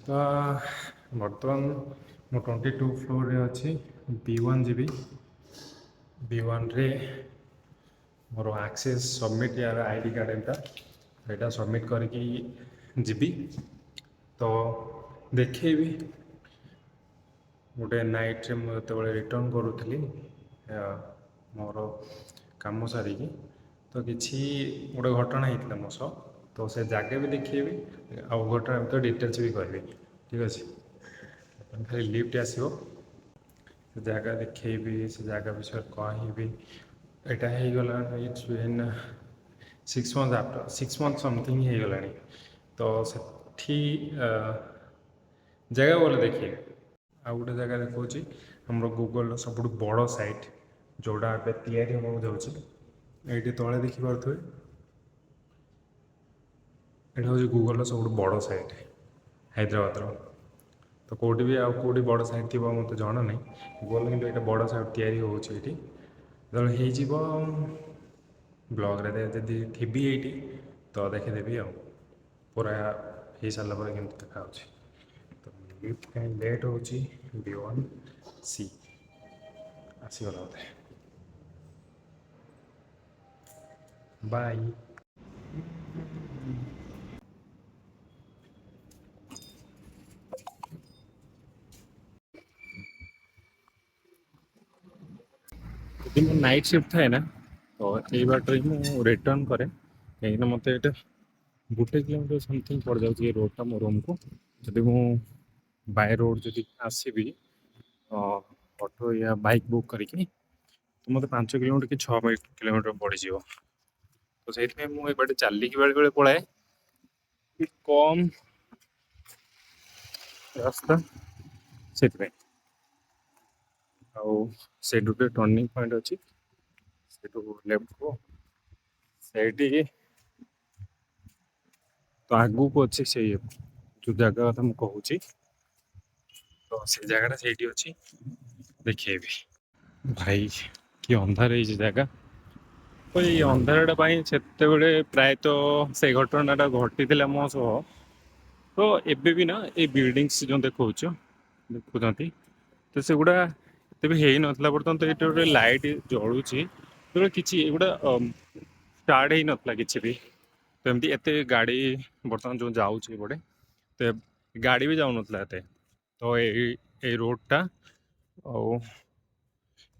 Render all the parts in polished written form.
ତ ବର୍ତ୍ତମାନ ମୁଁ 22 ଫ୍ଲୋର୍ରେ ଅଛି। ବି 1 ଯିବି। ବି 1ରେ ମୋର ଆକ୍ସେସ୍ ସବମିଟ୍, ୟାର ID card ଏଇଟା, ଏଇଟା ସବମିଟ୍ କରିକି ଯିବି। ତ ଦେଖେଇବି, ଗୋଟେ ନାଇଟ୍ରେ ମୁଁ ଯେତେବେଳେ ରିଟର୍ଣ୍ଣ କରୁଥିଲି ମୋର କାମ ସାରିକି, ତ କିଛି ଗୋଟେ ଘଟଣା ହେଇଥିଲା ମୋ ସହ। ତ ସେ ଜାଗା ବି ଦେଖେଇବି ଆଉ ଘଟଣା ଭିତରେ ଡିଟେଲ୍ସ ବି କହିବି। ଠିକ୍ ଅଛି, ଖାଲି ଲିଫ୍ଟ ଆସିବ, ସେ ଜାଗା ଦେଖେଇବି, ସେ ଜାଗା ବିଷୟରେ କହିବି। ଏଇଟା ହେଇଗଲା, it's been 6 month after, 6 month something ହେଇଗଲାଣି। ତ ସେଠି ଜାଗା ଗଲେ ଦେଖେଇବି। ଆଉ ଗୋଟେ ଜାଗା ଦେଖାଉଛି, ଆମର ଗୁଗଲର ସବୁଠୁ ବଡ଼ ସାଇଟ୍, ଯେଉଁଟା ଏବେ ତିଆରି ହେବାକୁ ଯାଉଛି। ଏଇଠି ତଳେ ଦେଖିପାରୁଥିବେ, ଏଇଟା ହେଉଛି ଗୁଗଲର ସବୁଠୁ ବଡ଼ ସାଇଟ୍ ହାଇଦ୍ରାବାଦର। ତ କେଉଁଠି ବି ଆଉ କେଉଁଠି ବଡ଼ ସାଇଟ୍ ଥିବ ମୋତେ ଜଣା ନାହିଁ ଗୁଗଲ, କିନ୍ତୁ ଏଇଟା ବଡ଼ ସାଇଟ୍ ତିଆରି ହେଉଛି ଏଇଠି। ଯେତେବେଳେ ହେଇଯିବ, ବ୍ଲଗ୍ରେ ଯଦି ଥିବି ଏଇଠି ତ ଦେଖିଦେବି, ଆଉ ପୁରା ହେଇସାରିଲା ପରେ କେମିତି ଦେଖାହେଉଛି। ତ ଲିଫ୍ଟ କାହିଁ ଲେଟ୍ ହେଉଛି? ବି 1 ସି ଆସିଗଲା ବୋଧେ। ବାଇ। ଯଦି ମୁଁ ନାଇଟ୍ ସିଫ୍ଟ ଥାଏ ନା, ତ ଏଇ ବାଟରେ ମୁଁ ରିଟର୍ଣ୍ଣ କରେ, କାହିଁକିନା ମୋତେ ଏଇଟା 1 କିଲୋମିଟର ସମଥିଙ୍ଗ ପଡ଼ିଯାଉଛି ଏ ରୋଡ଼ଟା ମୋ ରୁମ୍କୁ। ଯଦି ମୁଁ ବାଇ ରୋଡ଼ ଯଦି ଆସିବି ଅଟୋ ୟା ବାଇକ୍ ବୁକ୍ କରିକି, ତ ମୋତେ 5 କିଲୋମିଟର କି 6 କିଲୋମିଟର ପଡ଼ିଯିବ। ତ ସେଇଥିପାଇଁ ମୁଁ ଏ ବାଟେ ଚାଲିକି ବେଳେବେଳେ ପଳାଏ, କି କମ୍ ରାସ୍ତା ସେଥିପାଇଁ। ଆଉ ସେଇଠୁ ଗୋଟେ ଟର୍ଣ୍ଣିଂ ପଏଣ୍ଟ ଅଛି, ସେଇଠୁ ଲେଫ୍ଟକୁ ସେଇଠି ତ ଆଗକୁ ଅଛି ସେଇ ଯୋଉ ଜାଗା କଥା ମୁଁ କହୁଛି। ତ ସେ ଜାଗାଟା ସେଇଠି ଅଛି, ଦେଖେଇବି। ଭାଇ, କି ଅନ୍ଧାର ହେଇଛି ଜାଗା। ତ ଏଇ ଅନ୍ଧାରଟା ପାଇଁ ସେତେବେଳେ ପ୍ରାୟତଃ ସେଇ ଘଟଣାଟା ଘଟିଥିଲା ମୋ ସହ। ତ ଏବେ ବି ନା, ଏଇ ବିଲ୍ଡିଙ୍ଗସ୍ ଯୋଉ ଦେଖୁଛନ୍ତି, ତ ସେଗୁଡ଼ା ଏତେ ବି ହେଇନଥିଲା। ବର୍ତ୍ତମାନ ତ ଏଇଠି ଗୋଟେ ଲାଇଟ୍ ଜଳୁଛି। ସେତେବେଳେ କିଛି ଏଗୁଡ଼ା ଷ୍ଟାର୍ଟ ହେଇନଥିଲା କିଛି ବି। ତ ଏମିତି ଏତେ ଗାଡ଼ି ବର୍ତ୍ତମାନ ଯୋଉ ଯାଉଛି ଏପଟେ, ତ ଗାଡ଼ି ବି ଯାଉନଥିଲା ଏତେ। ତ ଏଇ ଏଇ ରୋଡ଼ଟା, ଆଉ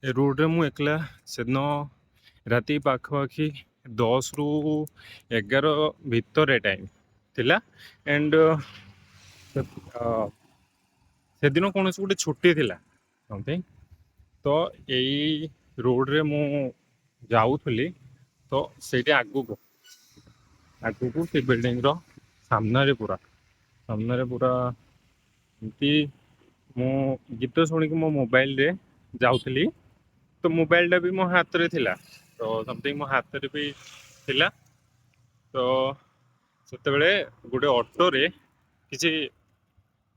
ଏ ରୋଡ଼ରେ ମୁଁ ଏକଲା ସେଦିନ ରାତି ପାଖାପାଖି 10ରୁ 11 ଭିତରେ ଟାଇମ୍ ଥିଲା। ଆଣ୍ଡ ସେଦିନ କୌଣସି ଗୋଟେ ଛୁଟି ଥିଲା ସମଥିଙ୍ଗ। ତ ଏଇ ରୋଡ଼ରେ ମୁଁ ଯାଉଥିଲି, ତ ସେଇଠି ଆଗକୁ ଆଗକୁ ସେ ବିଲ୍ଡିଂର ସାମ୍ନାରେ, ପୁରା ସାମ୍ନାରେ ପୁରା ଏମିତି ମୁଁ ଗୀତ ଶୁଣିକି ମୋ ମୋବାଇଲରେ ଯାଉଥିଲି। ତ ମୋବାଇଲଟା ବି ମୋ ହାତରେ ଥିଲା, ତ ସମଥିଙ୍ଗ ମୋ ହାତରେ ବି ଥିଲା। ତ ସେତେବେଳେ ଗୋଟେ ଅଟୋରେ କିଛି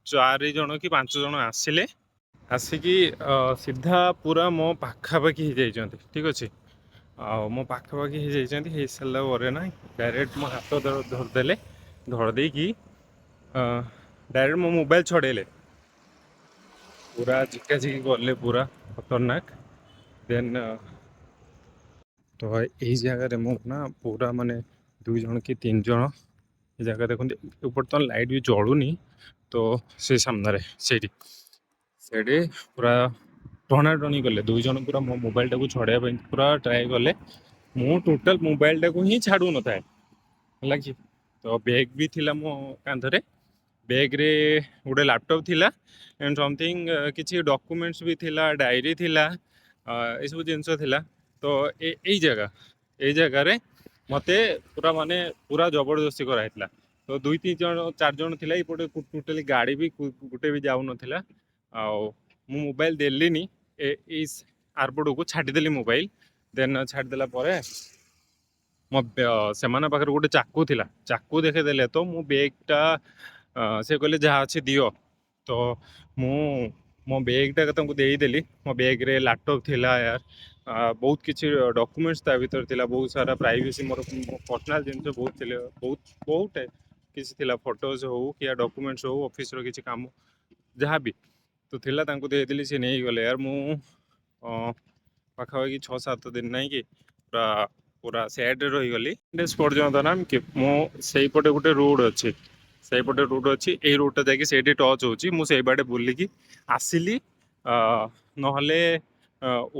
ଚାରି ଜଣ କି ପାଞ୍ଚ ଜଣ ଆସିଲେ। ଆସିକି ସିଧା ପୁରା ମୋ ପାଖାପାଖି ହେଇଯାଇଛନ୍ତି। ଠିକ୍ ଅଛି, ଆଉ ମୋ ପାଖାପାଖି ହେଇଯାଇଛନ୍ତି। ହେଇସାରିଲା ପରେ ନା ଡାଇରେକ୍ଟ ମୋ ହାତ ଧରିଦେଲେ। ଧରିଦେଇକି ଡାଇରେକ୍ଟ ମୋ ମୋବାଇଲ ଛଡ଼େଇଲେ, ପୁରା ଝିକାଝିକି କଲେ, ପୁରା ଖତରନାକ। ଦେନ୍ ତ ଏଇ ଜାଗାରେ ମୁଁ ନା ପୁରା ମାନେ ଦୁଇ ଜଣ କି ତିନି ଜଣ, ଏ ଜାଗା ଦେଖନ୍ତୁ, ଉପରେ ତ ଲାଇଟ୍ ବି ଜଳୁନି। ତ ସେ ସାମ୍ନାରେ ସେଇଠି ସେଇଠି ପୁରା ଟଣାଟଣି କଲେ। ଦୁଇ ଜଣ ପୁରା ମୋ ମୋବାଇଲଟାକୁ ଛଡ଼େଇବା ପାଇଁ ପୁରା ଟ୍ରାଏ କଲେ। ମୁଁ ଟୋଟାଲ ମୋବାଇଲଟାକୁ ହିଁ ଛାଡ଼ୁନଥାଏ, ହେଲା କି। ତ ବ୍ୟାଗ୍ ବି ଥିଲା ମୋ କାନ୍ଧରେ। ବ୍ୟାଗ୍ରେ ଗୋଟେ ଲାପଟପ୍ ଥିଲା ଆଣ୍ଡ ସମଥିଙ୍ଗ କିଛି ଡକୁମେଣ୍ଟସ୍ ବି ଥିଲା, ଡାଏରୀ ଥିଲା, ଏସବୁ ଜିନିଷ ଥିଲା। ତ ଏଇ ଜାଗାରେ ମୋତେ ପୁରା ମାନେ ପୁରା ଜବରଦସ୍ତି କରାହେଇଥିଲା। ତ ଦୁଇ ତିନି ଜଣ, ଚାରି ଜଣ ଥିଲା। ଏଇପଟେ ଟୋଟାଲି ଗାଡ଼ି ବି ଗୋଟେ ବି ଯାଉନଥିଲା। ଆଉ ମୁଁ ମୋବାଇଲ ଦେଲିନି, ଏଇ ଆରପଟକୁ ଛାଡ଼ିଦେଲି ମୋବାଇଲ। ଦେନ୍ ଛାଡ଼ିଦେଲା ପରେ ମୋ ସେମାନଙ୍କ ପାଖରେ ଗୋଟେ ଚାକୁ ଥିଲା, ଚାକୁ ଦେଖେଇଦେଲେ। ତ ମୁଁ ବ୍ୟାଗ୍ଟା, ସେ କହିଲେ ଯାହା ଅଛି ଦିଅ। ତ ମୁଁ ମୋ ବ୍ୟାଗ୍ଟା ତାଙ୍କୁ ଦେଇଦେଲି। ମୋ ବ୍ୟାଗ୍ରେ ଲାପଟପ୍ ଥିଲା ୟାର, ବହୁତ କିଛି ଡକୁମେଣ୍ଟସ୍ ତା ଭିତରେ ଥିଲା, ବହୁତ ସାରା ପ୍ରାଇଭେସି, ମୋର ପର୍ସନାଲ୍ ଜିନିଷ ବହୁତ ଥିଲେ, ବହୁତ ବହୁତ କିଛି ଥିଲା, ଫଟୋଜ୍ ହଉ କି ଡକୁମେଣ୍ଟସ୍ ହଉ, ଅଫିସର କିଛି କାମ ଯାହା ବି ତ ଥିଲା, ତାଙ୍କୁ ଦେଇଦେଲି, ସେ ନେଇଗଲେ ୟାର। ମୁଁ ପାଖାପାଖି 6-7 ଦିନ ନାଇଁ କି ପୁରା ପୁରା ସ୍ୟାଡ଼ରେ ରହିଗଲି। ଡେଜ୍ ପର୍ଯ୍ୟନ୍ତ ନା କି ମୁଁ ସେଇପଟେ ଗୋଟେ ରୋଡ଼ ଅଛି, ସେଇପଟେ ରୋଡ଼ ଅଛି, ଏଇ ରୋଡ଼ଟା ଯାଇକି ସେଇଠି ଟଚ୍ ହେଉଛି। ମୁଁ ସେଇ ବାଟେ ବୁଲିକି ଆସିଲି। ନହେଲେ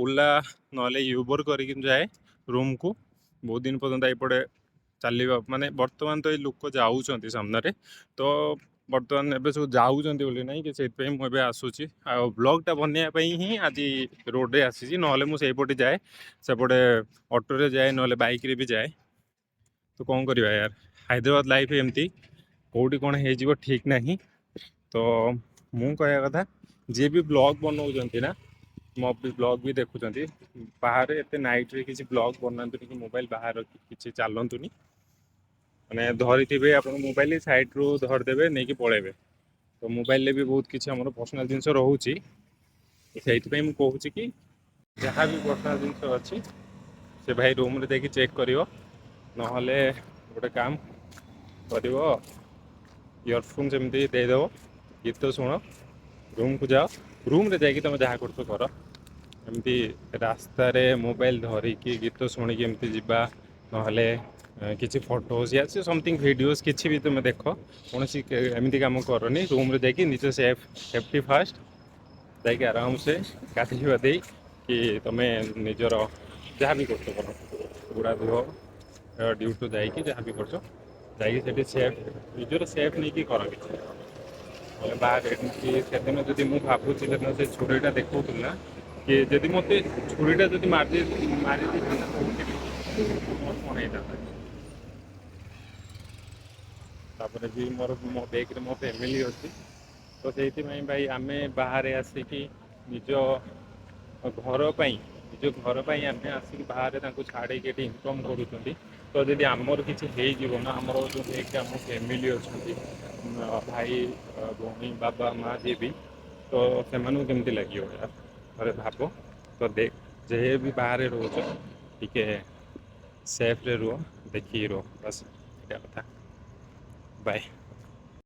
ଓଲା ନହେଲେ ୟୁବର କରିକି ଯାଏ ରୁମ୍କୁ। ବହୁତ ଦିନ ପର୍ଯ୍ୟନ୍ତ ଏଇପଟେ ଚାଲିବା ମାନେ ବର୍ତ୍ତମାନ ତ ଏଇ ଲୋକ ଯାଉଛନ୍ତି ସାମ୍ନାରେ, ତ ବର୍ତ୍ତମାନ ଏବେ ସବୁ ଯାଉଛନ୍ତି ବୋଲି ନାହିଁ କି ସେଇଥିପାଇଁ ମୁଁ ଏବେ ଆସୁଛି। ଆଉ ବ୍ଲଗ୍ଟା ବନେଇବା ପାଇଁ ହିଁ ଆଜି ରୋଡ଼ରେ ଆସିଛି। ନହେଲେ ମୁଁ ସେଇପଟେ ଯାଏ, ସେପଟେ ଅଟୋରେ ଯାଏ, ନହେଲେ ବାଇକ୍ରେ ବି ଯାଏ। ତ କ'ଣ କରିବା ୟାର, ହାଇଦ୍ରାବାଦ ଲାଇଫ୍ ଏମିତି, କେଉଁଠି କ'ଣ ହେଇଯିବ ଠିକ୍ ନାହିଁ। ତ ମୁଁ କହିବା କଥା, ଯିଏ ବି ବ୍ଲଗ୍ ବନଉଛନ୍ତି ନା, ମୋ ବି ବ୍ଲଗ୍ ବି ଦେଖୁଛନ୍ତି, ବାହାରେ ଏତେ ନାଇଟ୍ରେ କିଛି ବ୍ଲଗ୍ ବନାନ୍ତୁନି କି ମୋବାଇଲ ବାହାରେ ରଖି କିଛି ଚାଲନ୍ତୁନି। ମାନେ ଧରିଥିବେ ଆପଣ ମୋବାଇଲ, ସାଇଡ଼ରୁ ଧରିଦେବେ, ନେଇକି ପଳେଇବେ। ତ ମୋବାଇଲରେ ବି ବହୁତ କିଛି ଆମର ପର୍ସନାଲ ଜିନିଷ ରହୁଛି। ସେଇଥିପାଇଁ ମୁଁ କହୁଛି କି ଯାହା ବି ପର୍ସନାଲ ଜିନିଷ ଅଛି, ସେ ଭାଇ ରୁମ୍ରେ ଯାଇକି ଚେକ୍ କରିବ। ନହେଲେ ଗୋଟେ କାମ କରିବ, ଇୟରଫୋନ୍ ସେମିତି ଦେଇଦେବ, ଗୀତ ଶୁଣ, ରୁମ୍କୁ ଯାଅ, ରୁମ୍ରେ ଯାଇକି ତୁମେ ଯାହା କରୁଛ କର। ଏମିତି ରାସ୍ତାରେ ମୋବାଇଲ ଧରିକି ଗୀତ ଶୁଣିକି ଏମିତି ଯିବା, ନହେଲେ କିଛି ଫଟୋସ୍ ୟା ସେ ସମଥିଙ୍ଗ ଭିଡ଼ିଓସ୍ କିଛି ବି ତୁମେ ଦେଖ, କୌଣସି ଏମିତି କାମ କରନି। ରୁମ୍ରେ ଯାଇକି ନିଜ ସେଫ୍ଟି ଫାଷ୍ଟ, ଯାଇକି ଆରାମସେ ଗାଧେଇ ବାଧେଇ କି ତୁମେ ନିଜର ଯାହା ବି କରୁଛ କର, ଗୁଡ଼ା ଧୁଅ, ଡ୍ୟୁଟି ଯାଇକି ଯାହା ବି କରୁଛ, ଯାଇକି ସେଠି ସେଫ୍, ନିଜର ସେଫ୍ ନେଇକି କର କିଛି। ନହେଲେ ବାହାରେ ଏମିତି ସେଦିନ ଯଦି ମୁଁ ଭାବୁଛି, ସେଦିନ ସେ ଛୁରୀଟା ଦେଖାଉଥିଲା କି ଯଦି ମୋତେ ଛୁରୀଟା ଯଦି ମାରି ଦେଇଥାନ୍ତା କୋଉଠି ବି, ମୋର କ'ଣ ହେଇଥାନ୍ତା? ତାପରେ ବି ମୋର ମୋ ବେକରେ ମୋ ଫ୍ୟାମିଲି ଅଛି। ତ ସେଇଥିପାଇଁ ଭାଇ, ଆମେ ବାହାରେ ଆସିକି ନିଜ ଘର ପାଇଁ ଆମେ ଆସିକି ବାହାରେ ତାଙ୍କୁ ଛାଡ଼ିକି ଏଠି ଇନକମ୍ କରୁଛନ୍ତି। ତ ଯଦି ଆମର କିଛି ହେଇଯିବ ନା, ଆମର ଯେଉଁ ବେକରେ ଆମ ଫ୍ୟାମିଲି ଅଛନ୍ତି, ଭାଇ, ଭଉଣୀ, ବାବା, ମା, ଯିଏ ବି, ତ ସେମାନଙ୍କୁ କେମିତି ଲାଗିବ ୟାର, ଥରେ ଭାବ। ତ ଦେଖ, ଯେ ବି ବାହାରେ ରହୁଛ, ଟିକେ ସେଫ୍ରେ ରୁହ, ଦେଖିକି ରୁହ, ବାସ୍ ଏଇଟା କଥା। ବାଏ।